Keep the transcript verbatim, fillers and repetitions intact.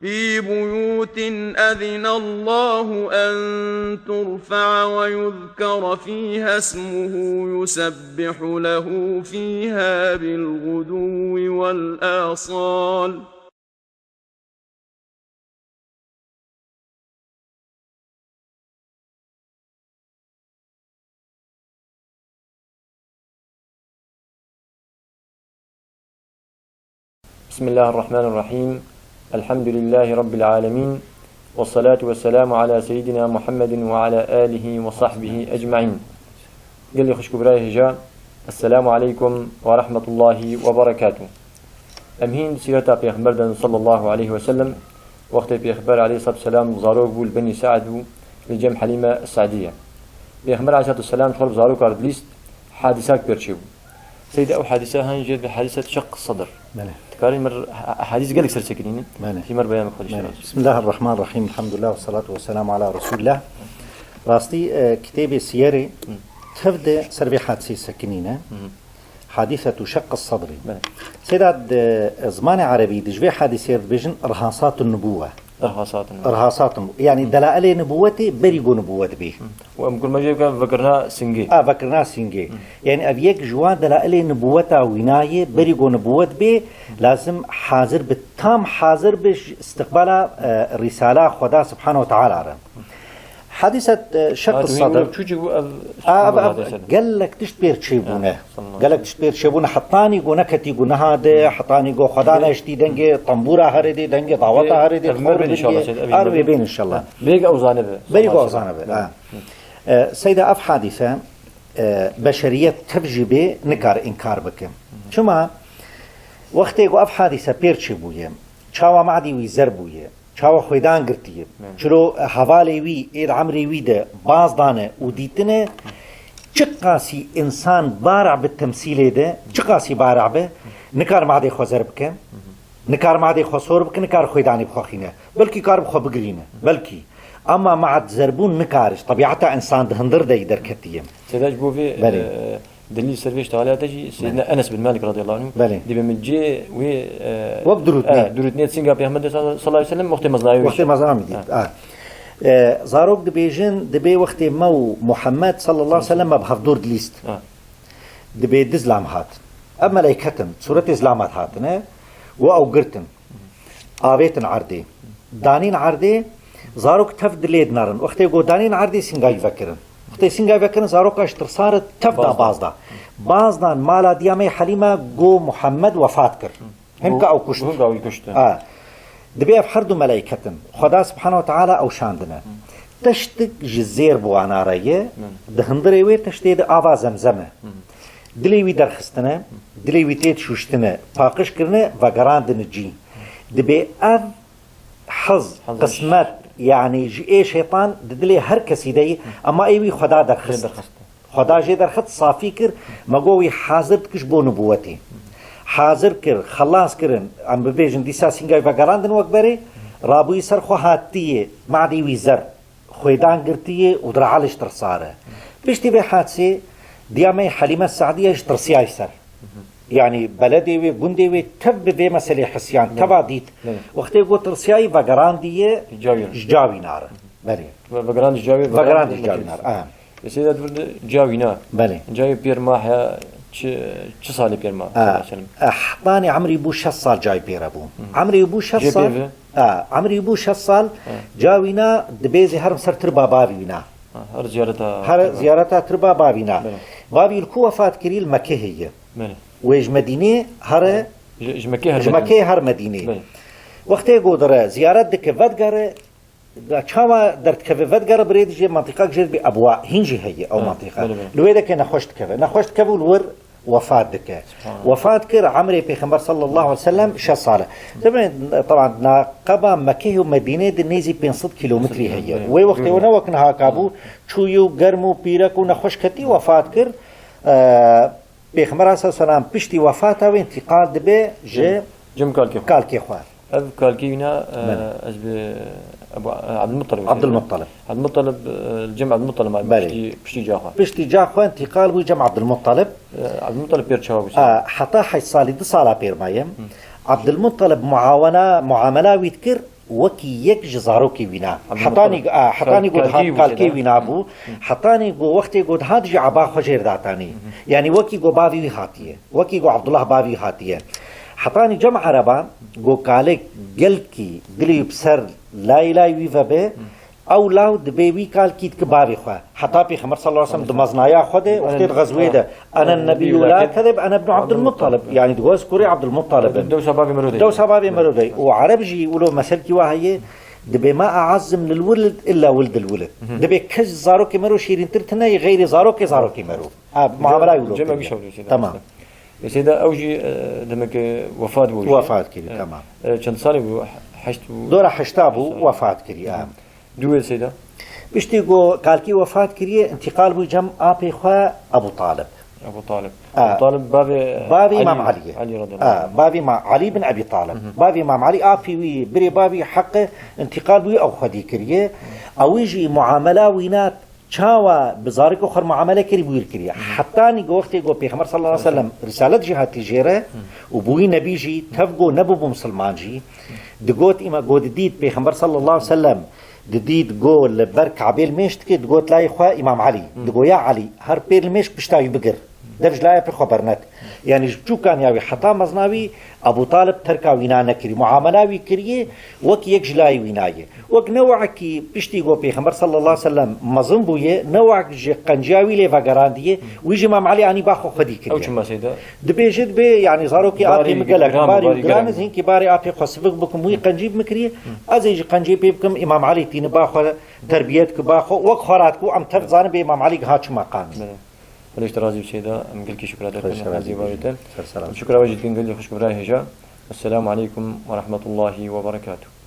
في بيوت أذن الله أن ترفع ويذكر فيها اسمه يسبح له فيها بالغدو والآصال. بسم الله الرحمن الرحيم. الحمد لله رب العالمين. والصلاة والسلام على سيدنا محمد وعلى آله وصحبه أجمعين. Gelê xwişk û birayê hêja, Esselamu aleykum ve rahmetullahi ve berekatuh. Em hîn sîreta Pêxember de sallallahu aleyhi ve sellem, wextê Pêxember aleyhissalatu vesselam zarok bû, li Benî Se'd bû, li cem Helîme Se'diye. Pêxember aleyhissalatu vesselam ji xwe li zarokar dilîst, hadîsak pêr çêbû. Seyde ew hadîsa han jê bi hadîset şeq sedr. Belê. Dikarî mir ha-, hadîs gelek ser sekinîne. Belê. Hîmar beyan xwe Belê. Diştara. Bismillahirrahmanirrahim. Elhamdülillah ve salatu ve selamu ala Resulillah. Rastî, e, kitêbê siyerê Hı. tev de ser vê hadîsê sekinîne. Hı hı. Hadîsetu şeq sedrî. Belê. Seyda di, e, zimanê erebî de ji vê hadîsê re dibêjin irhasatun nubuwe. Irhasatun. Irhasatun. Yani Hı. delailê nubuwetê berî ku nubuwet bê. Hı. Û em kurmacê bike vekirina singê. A, vekirina singê. Hı. Yani ev yek ji wan delailê nubuweta wîna ye, berî ku nubuwet bê, lazim hazir bi, tam hazir bi, ji istiqbala, e, Rîsala Xweda Subhanahu ve Teala re. Hadîset, e, şeq Hadi sedr. Çûçik bû ev A, ev, ev, hadîset. Gelek tişt pêr çêbûne. Ya, sallallahu Gelek tişt pêr çêbûne. Hetanî ku neketî guneha de, hetanî ku Xweda Hı. neştî dengê tembûra herê de, dengê daweta Vê herê de, ev xor me bên bigirî. inşallah, Seyda, ev Her me wê bên. bên inşallah. Bêg ew zanibe. Berî ku Sallallahu ew zanibe. aleyhi ve sellem. Ha. E, Seyda, ev hadîse, e, beşeriyet tev jî bê nikar înkar bike. Çima? Wextê ku ev hadîse pêr çêbûye, çawa madî wî zer bûye, çawa xwêdan girtiye, Belê. çiro hevalê wî ê di emrê wî de baz dane û dîtine, çiqasî însan bareh bi temsîlê de, çiqasî bareh be, nikar madê xwe zer bike, nikar madê xwe sor bike, nikar xwêdanê bi xwe xîne. Belkî kar bi xwe bigirîne, belkî. Ama mad zerbûn nikare, ji tebiata însan di hundir de yî derketiye. Seyda, ji bo vê, Belê. e, delîl ser vê ji teala te jî, Seydina Belê. Enes bin Malik radıyallahu anhu, Belê. dibê min cê wê, e, Wek durûtnê. e, durûtnê singa Pêxember sallallahu aleyhi ve sellem wextê mezinayê wê Wextê jî. mezina min dît. Ha. Ha. E, zarok dibêjin, dibê wextê me û Muhammed sallallahu aleyhi ve sellem me bi hevdûr dilîst. Ha. Dibê du zilam hat. Ev meleyket in, sûretê zilamat hatine, û ew girtin. Avêtin erdê. Danîn erdê, zarok tev dilê dinerin. Wextê ku danîn erdê, sînga wî vekirin. Wextê sînga wî vekirin, zaroka ji tirsa re tev da Baz da. baz da. Baz dan mala diya me Helîme, got Muhammed wefat kir. Himka ew kuşt. Himka ew kuşt. Ha. Dibê ev her du meleyket in. Xweda Subhanahu ve Teala ew şandine. Teştik ji zêr bi wana re ye. Hı. Di hundirê wê teştê de ava zemzem e. Hı. Dilê wî derxistine, dilê wî tê şûştine, paqij kirine, vegerandine cî. Dibê ev hez, Hezir. qismet, yanî ji ê şeytan di dilê her kesî de ye, ama ê wî Xweda derxist. Jê derxist. Xweda jê derxist, safî kir, me got wî hazir dikir ji bo nubûwetê. Hazir kir, xelas kirin, em bibêjin dîsa sînga wî vegerandin wek berê, rabûyî ser xwe hatiyê, madî wî zer. Xwêdan girtiye û di real ji tirsa re. Piştî vê hadisê, diya me Helîme Se'diye ji tirsiyayî ser. Yanî beledê wê, gundê wê tev bi vê meselê hisiyan, Belê. teva dît. Belê. Wextê got tirsiyayî vegerandiye Cawî. ji cawîna re. Belê. Ve-, vegerand ji cawî, Vegerand vegerand ji cawîna re. Ha. Ê Seyda, tu vir de cawîna. Belê. Cawî pêr ma heye, çi, çi salê pêr ma? Ha. Mesela. Eh, hetanî emrî bû şeş sal cawî pêre bû. Hı. Emrî bû şeş Cê sal. pê ve? Ha, emrî bû şeş sal, He. ca wîna dibê zî herim ser tirba bavî wîna. Ha, her ziyareta Her tirba. ziyareta tirba bavîna. Belê. Bavî li ku wefat kirî, li Mekehê ye. Belê. Wê ji Medînê here, Ji, ji Mekê her ji Medînê. Mekê her Medînê. Belê. Wextê ku dire ziyaret dike, vedigere, da çawa derdikeve, vedigere birê dijê mentiqa gijêr bi Ebwa, hîn jî heye ew He, mentiqa. belê, belê. Li wê deke nexweş dikeve. Nexweş dikeve û li wir wefat dike. Subhanallah. Wefat kir, emrê Pêxember sallallahu aleyhi ve sellem şeş sal e. Tabii, teban, naqeba Mekê û Medînê di nêzî pênc sed kilometrî heye. Evet. Wê wextê Evet. û ne wek niha ka bû, çûyî û germ û pîrek û nexweş ketî wefat kir. Ee, Pêxember aleyhisselam piştî wefata wê întîqal dibe ji Cem kalkê xwe. kalkê xwe. Ev kalkê wîna, e, Belê. ez bi Ebu, e, Abdülmuttalib Abdülmuttalib. Abdülmuttalib, e, Cem Abdülmuttalib abi, Belê. piştî, piştî ca xwe. Piştî ca xwe întîqal bû Cem Abdülmuttalib. E, Abdülmuttalib pêr çawa bû? E, heta heşt salî, du sala pêr maye. Hı. Abdülmuttalib muawana, muamela wî dikir, Wekî yek ji zarokê wîna. Hetanî, a, hetanî ku dihat kalkê wîna bû, hetanî ku wextê ku dihat jî eba xwe jêr datanî. Yanî wekî ku bavê wî hatiye. Wekî ku Abdullah bavî hatiye. Hetanî cem Ereban ku kalek gelkî dilê wî bi ser layê layê wî vebe, ew law dibê wî kalkî dike bavê xwe. Heta Pêxember sallallahu aleyhi ve sellem di meznaya xwe de, wextê di xezwê de, "Ene nebiyyu la kezib, ene ibnu Abdulmuttalib." Yanî digot, "Ez kurê Abdulmuttalib im." Dewsa bavê mero de. Dewsa bavê mero de. Û Ereb jî wilo meselkî wa heye, "Dibê ma e'azzim lil wilid illa wildil wilid." Dibê kes zarokê mero şîrîntir tine ye, xeyrê zarokê zarokê mero. Ha, muamela wilo. Cem wî şev dû, Seyda. Tamam. E, Seyda, ew jî, e, demek, e, wefat bû jî. Wefat kirî, tamam. E, çend salî bû? Heşt bû. Dora heşta bû, wefat kirî, ha. Dû wê Seyda? Piştî ku kalkî wefat kiriye, întîqal bû cem apê xwe Ebu Talib. Ebu Talib. Ha. Ebu Talib bavê Bavê Îmam Elî ye. Elî radıyallahu anh. Ha, bavê Îmam Elî bin Ebî Talib. Bavê Îmam Elî, apê wî, birê bavê heqe, întîqal bû ew xwedî kiriye. Ew jî muamela wîna çawa bi zarokê xwe muamele kirî, bûyîr kiriye. Hetanî ku wextê ku Pêxember sallallahu aleyhi ve sellem risalet jî hatî jêre û bûyî nebî jî, tev ku nebûbû misilman jî, digot, îma ku didît Pêxember sallallahu aleyhi ve sellem, didît ku li ber Kabê li mêş dike, digot layê xwe Îmam Elî. Digot, "Ya Elî, her pêr li mêş pişta wî bigir. Dev ji layê pê xwe bernet." Yanî ji biçûkan ya wî heta mezna wî Ebu Talib terka wîna nekirî. Muamela wî kiriye wek yek ji layê wîna ye. Wek ne wekî piştî ku Pêxember sallallahu aleyhi ve sellem mezin bûye, ne wek ji qenciya wî lê vegerandiye, wî jî Îmam Elî anî ba xwe xwedî kiriye. Ew çima Seyda? Dibêje, dibê, yanî zarokê apê min gelek barî û giran e, ez hinkî barê apê xwe sivik bikim, wî qencî bimikiriye, ez ê jî qencî pê bikim, Îmam Elî tîni ba xwe terbiyet ki ba xwe, wek xwe rat ku em tev zanin bê Îmam Elî giha çi meqamî. Belê. Belê, ji te razî bi Seyda, em gelkî şukra te dikin, Xwedê ji te razî be. Şukra we jî dikin gelî xwişk û birayê hêja. Esselamu aleykum ve rahmetullahi ve berekatuh.